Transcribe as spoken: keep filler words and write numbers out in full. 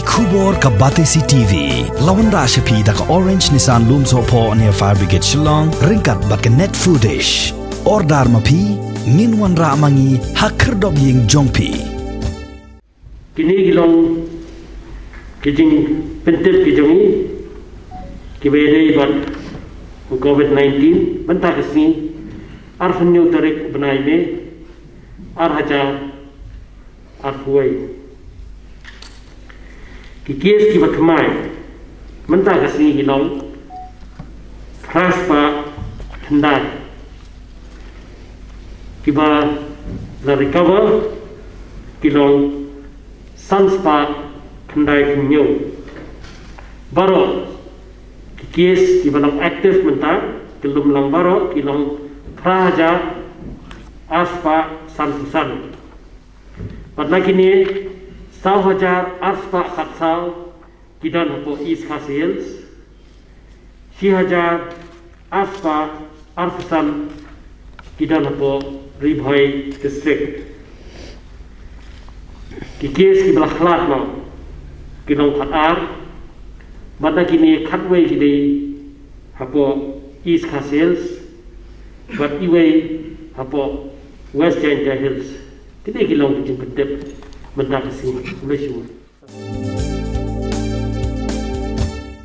Khubor ka Batesi T V la wanrah sha phi da ka Orange Nissan Lumsohphoh near Fire Brigade Shillong ryngkat bad ka Net Foodish. Order ma phi, ngin wanrah ma ngi ha khyrdop ïing jong phi. Kine ki long ki jingpyntip ki jong ngi kiba ïadei bad u Covid nineteen mynta ka sngi arphew hynñiew tarik bnai May ar hajar arphew wei. Ki case kiba thymmai mynta ka sngi ki long phra spah khyndai. Kiba la recover ki long san spah khyndai phew hynñiew. Baroh ki case kiba long active mynta ki lum lang baroh ki long phra hajar ar spah sanphew san. Bad na kine saw hajar ar spah khatsaw ki don hapoh East Khasi Hills, shi hajar ar spah arphew san ki don hapoh Ri Bhoi District. Ki case kiba la khlad noh ki long khatar, bad na kine khatwei ki dei hapoh East Khasi Hills bad iwei hapoh West Jaintia Hills. Kine ki long ki jingpyntip mynta ka sngi. Khublei shibun.